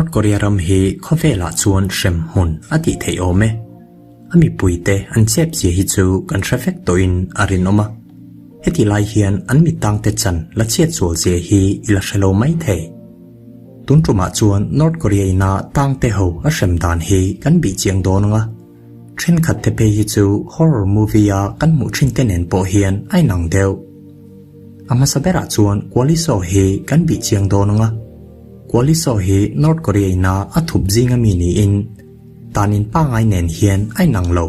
North Korea ram hi khawvelah chuan hrem hmun a tih theih awm e. A mipuite an chep zia hi chu kan hre vek tawhin a rinawm a. Heti lai hian an mitangte chan la chhiat zual zia hi i la hre lo mai thei. Tun tumah chuan North Korea ina tangte ho a hrem dan hi kan bih chiang dawn ang a. Thenkhat te phei hi chu horror movie a kan hmuh thin te nen pawh hian a inang deuh. A hmasa berah chuan Kwaliso hi kan bih chiang dawn ang a. Kwaliso hi North Korea ina a thup zing ami niin tan in pangai nen hian a inang lo.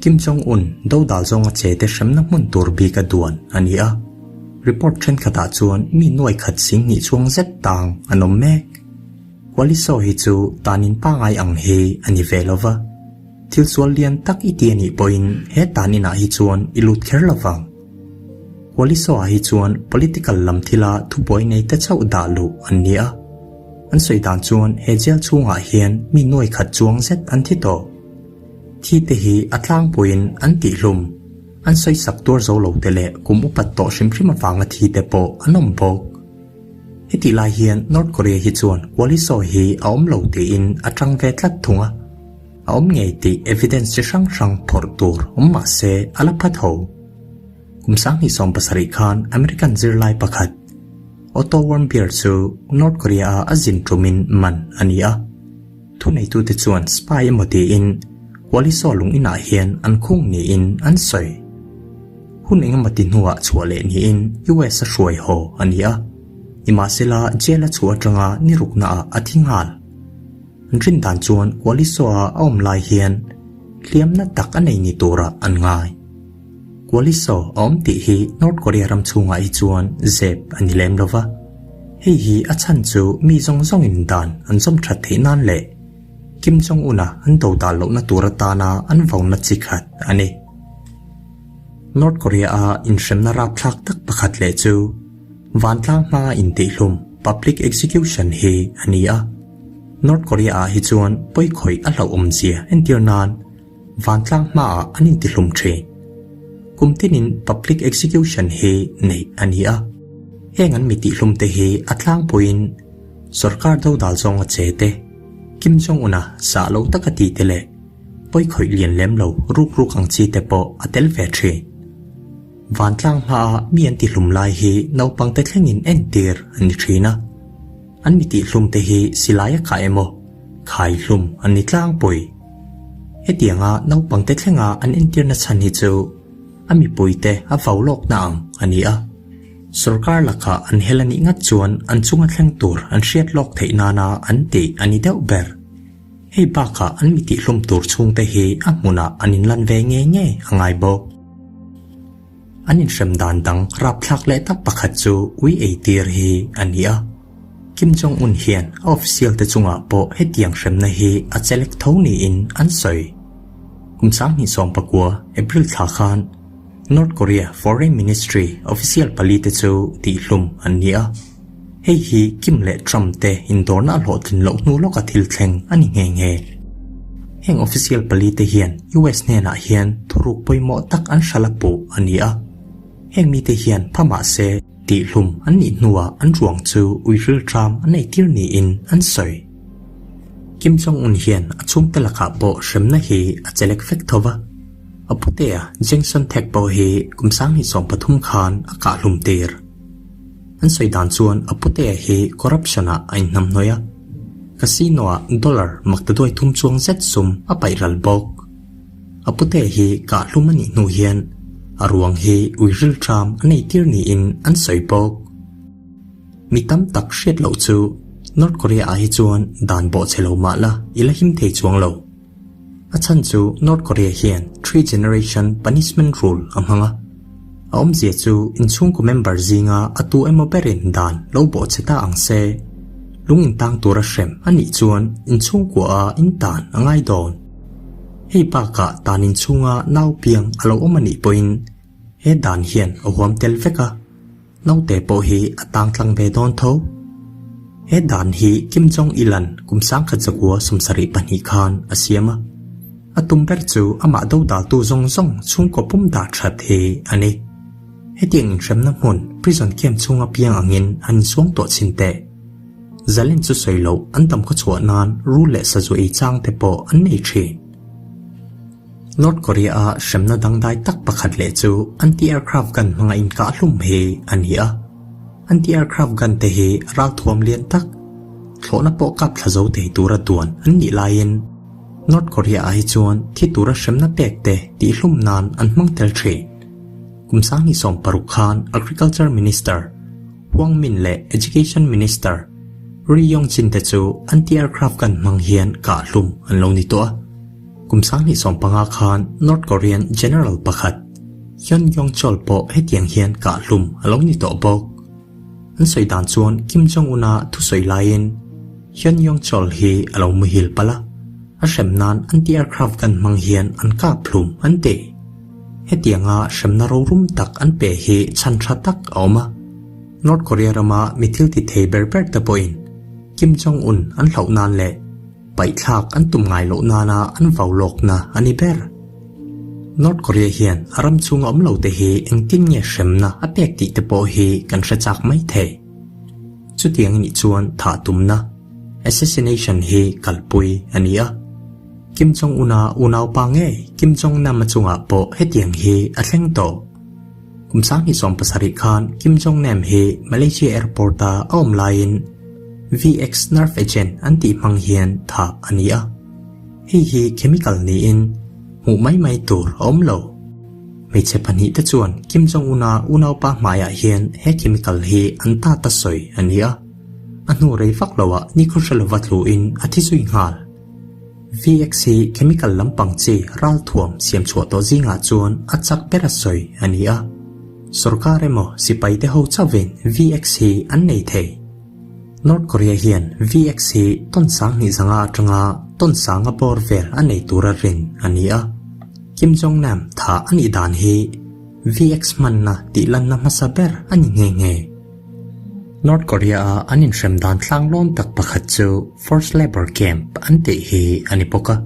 Kim Jong Un dodal zawnga che te hremna hmun tur bik a duan a ni a. Report thenkhatah chuan mi nuai khat sing hnih chuang zet tang an awm mek. Kwaliso hi chu tan in pangai ang hi a ni ve lo va. Thil sual lian tak i ti a nih pawhin he tan inah hi chuan i lut kher lo vang. Kwaliso ah hi chuan political lam thila thubuai nei te chauh dah luh an ni a. An sawi dan chuan he jail chhungah hian mi nuai khat chuang zet an thi tawh. Thi te hi a tlangpuiin an tihhlum, an sawisak tuar zo lo te leh kum upat tawh hrim hrim avanga thi te pawh an awm bawk. Hetih lai hian North Korea hi chuan Kwaliso hi a awm lo tiin a tang ve tlat thung a, a awm ngei tih evidence chi hrang hrang phawrh tur awm mah se a la pha tho. Kum 2017 khan American zirlai pakhat Otto Warmbier chu North Korea-a a zin tumin man a ni a. Thuneitute chuan spy emaw tiin Kwaliso lung inah hian an khung niin an sawi. Hun engemaw ti hnuah chhuah leh niin US a hruai haw a ni a, nimahsela jail a chhuah atanga ni ruknaah a thi nghal. An rin dan chuan Kwaliso-a a awm lai hian hliamna tak a nei ni turah an ngai. Kwaliso a awm tih hi North Korea ram chhungah hi chuan zep a ni lem lova, hei hi a chhan chu mi zawng zawngin dan an zawm that theih nan leh Kim Jong-un-a an dodal lohna tur atana an vauna chi khat a ni. North Korea-a inhremna rapthlak tak pakhat leh chu vantlang hmanga intihhlum, public execution, hi a ni a. North Korea-ah hi chuan pawikhawih a hlauhawmzia entir nan vantlang hmaah an intihlum thin. Kum tinin public execution hi neih a ni a. Heng an mi tihhlumte hi a tlangpuiin sorkar dodal zawnga che te, Kim Jong-un-a zah lo taka tite leh Pawikhawih lian lem lo ruk ruk ang chi te pawh a tel ve thin. Vantlang hmaa mi an tihlum lai hi naupangte thlengin entir an ni thin a. An mi tihlum te hi silai a kah emaw, khai hlum an ni tlangpui. Hetianga naupangte thlenga an entirna chhan hi chu a mipuite a vau lawkna ang a ni a. Sorkar lakah an hel a nih ngat chuan an chunga thleng tur an hriat lawk theih nana an tih a ni deuh ber. Hei bakah an mi tihhlum tur chhungte hi a hmunah an inlan ve ngei ngei a ngai bawk. An inhrem dan dang rapthlak leh tak pakhat chu ui ei tir hi a ni a. Kim Jong Un hian a official te chungah pawh hetiang hremna hi a chelek tho niin an sawi. Kum 2019 April thla khan North Korea Foreign Ministry official pali te chu tihhlum an ni a. Hei hi Kim leh Trump te indawrna a hlawhtlin loh hnu lawka thil thleng a ni nghe nghe. Heng official pali te hian US hnenah hian thuruk pawimawh tak an hral a puh a ni a. Heng mite hian pha mah se tihhlum an nih hnuah an ruang chu uiril tram an eitir niin an sawi. Kim Jong-un hian a chhungte lakah pawh hremna hi a chelek vek tho va. A putea Jengson Thek pawh hi kum 2013 khan a kahhlum tir. An sawi dan chuan a putea hi corruption ah a inhnamhnawih a, casino ah dollar maktaduai thum chuang zet sum a paih ral bawk. A putea hi kahhlum a nih hnu hian a ruang hi uiril tram a nei tir niin an sawi bawk. Mi tam tak hriat loh chu North Korea ah hi chuan dan bawhchhe lo mah la i la him thei chuang lo. A chhan chu North Korea hian Three Generation Punishment Rule a hmang a. A awmzia chu inchhungkaw member zinga a tu emaw berin dan lo bawh che ta ang se, lung intang tura hrem a nih chuan inchhungkua a intan a ngai dawn. Hei bakah tan inchhunga nau piang a lo awm a nih pawhin he dan hian a huam tel vek a. Naute pawh hi a tang tlang ve dawn tho. He dan hi Kim Jong Il-a'n kum 1972 khan a siam a. A tum ber chu amah dodaltu zawng zawng chhungkaw pum dah that hi a ni. Hetiang inhremna hmun prison camp chhunga piang angin an insuang tawh chhin teh. Zalen chu sawi loh an dam khaw chhuah nan rul leh sazu ei chang te pawh an nei thin. North Korea-a hremna dangdai tak pakhat leh chu anti-aircraft gun hmanga inkah hlum hi a ni a. Anti-aircraft gun te hi ralthuam lian tak, thlawhna pawh kap thla zo thei tura duan an nih laiin North Korea-ah hi chuan thi tura hremna pek te tihhlum nan an hmang tel thin. Kum 2016 khan Agriculture Minister Huang Min leh Education Minister Ri Yong Jin te chu anti-aircraft gun hmang hian kah hlum an lo ni tawh a. Kum 2015 khan North Korean General pakhat Hyun Yong Chol pawh hetiang hian kah hlum a lo ni tawh bawk. An sawi dan chuan Kim Jong Un-a thusawi laiin Hyun Yong Chol hi a lo muhil palh a, a hrem nan anti-aircraft gun hmang hian an kap hlum an ti. Hetianga hremna rorum tak an pe hi chhan tha tak a awm a. North Korea rama mi thil ti thei ber ber te pawhin Kim Jong Un an hlauh nan leh Paihthlak an tum ngai loh nana an vau lawkna a ni ber. North Korea hian a ram chhunga awm lo te hi engtin nge hremna a pek tih te pawh hi kan hre chak mai thei. Chutiang anih chuan thah tumna, assassination, hi kalpui a ni a. Kim Jong Un-a unaupa ngei Kim Jong Nam-a chungah pawh hetiang hi a thleng tawh. Kum 2017 khan Kim Jong Nam hi Malaysia airport-a a awm laiin VX nerve agent an tih hmang hian thah a ni a. Hei hi chemical niin hmuh mai mai tur a awm lo. Hmeichhe pahnihte chuan Kim Jong Un-a unaupa hmaiah hian he chemical hi an ta ta sawi a ni a. A hnu rei vak loah nikhaw hre lova tluin a thi zui nghal. VX hi chemical lampang chi ralthuam siam chhuah tawh zingah chuan a chak ber a sawi a ni a. Sorkar emaw sipai te ho chauhin VX hi an nei thei. North Korea hian VX hi tawn sang hnih zanga atanga tawn sanga bawr vel a nei tura rin a ni a. Kim Jong Nam tha a nih dan hi VX hmanna tih lanna hmasa ber a ni nghe nghe. North Korea-a an inhrem dan tlanglawn tak pakhat chu Forced Labor Camp an tih hi a ni bawk a.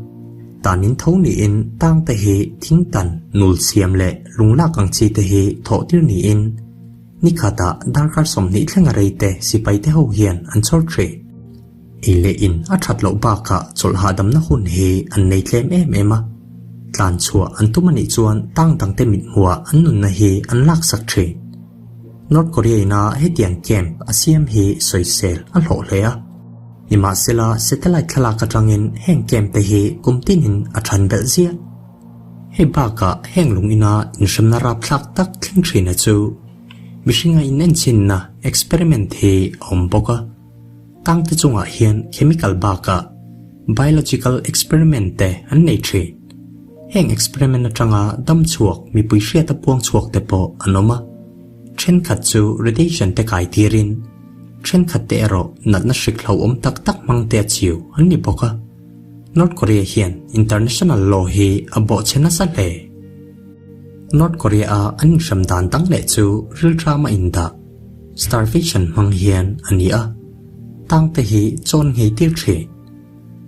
Tanin tho niin tangte hi thingtan, nul siam leh lunglak ang chi te hi thawh tir niin nikhatah darkar 20 thlenga rei te sipaite ho hian an chhawr thin. Ei leh in a that loh bakah chawlh hahdamna hun hi an nei tlem em em a. Tlan chhuah an tum a nih chuan tang dangte mithmuhah an nunna hi an laksak thin. North Korea ina hetiang camp a siam hi sawisel a hlawh hle a. Nimahsela satellite thlalak atangin heng camp te hi kum tinin a than belh ziah. Hei bakah heng lung ina inhremna rapthlak tak thleng thina chu mihringa inenchhinna experiment hi a awm bawk a. Tangte chungah hian chemical bakah biological experiment te an nei thin. Heng experiment atanga dam chhuak mipui hriata puang chhuak te pawh an awm a. Thenkhat chu radiation te kai tirin, thenkhat te erawh natna hrik hlauhawm tak tak hmang te a chiu an ni bawk a. North Korea hian international law hi a bawhchhe nasa hle. North Korea-a an inhrem dan dang leh chu rilṭama indah. Starvation hmang hian a ni a, tangte hi chawn nghei tir thin.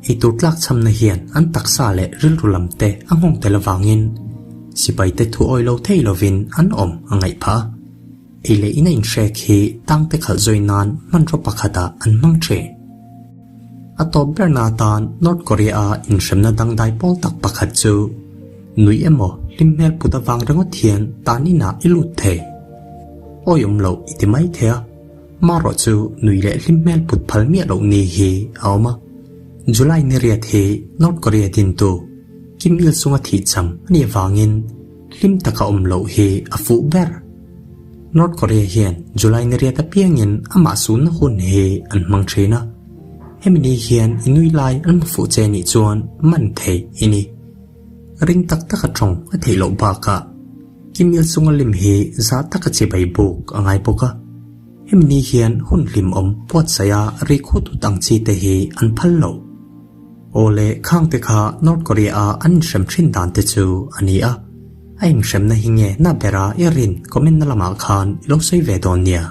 Eitur tlak chhamna hian an taksa leh rilru lam te a nghawng tel avangin sipaite thu awi lo thei lovin an awm a ngaih phah a. Ei leh ina inhrek hi tangte khalh zawi nan hmanraw pakhatah an hmang thin. A tawp berna atan North Korea-a inhremna dangdai pawl tak pakhat chu nuih emaw hlim hmel put avang ringawt hian tan inah i lut thei. Awi awm loh i ti mai thei a, marawh chu nuih leh hlim hmel put phal miah loh ni hi a awm a. July ni riat hi North Korea dintu Kim Il Sung-a thihcham a nih avangin hlim taka awm loh hi a fuh ber. North Korea hian July ni riat apiangin amah sunna hun hi an hmang thin a, hemi ni hian i nui lai an hmu fuh che nih chuan man theih i ni. Ring tak taka tawng a theih loh bakah Kim Il Sung-a lim hi zah taka chibai buk a ngai bawk a, hemi ni hian hun hlimawm buatsaih a ri khut ut ang chi te hi an phal lo. Aw le khang te kha North Korea-a an inhrem thin dan te chu a ni a, a inhremna hi nge na bera i rin comment na lamah khan i lo sawi ve dawn nia.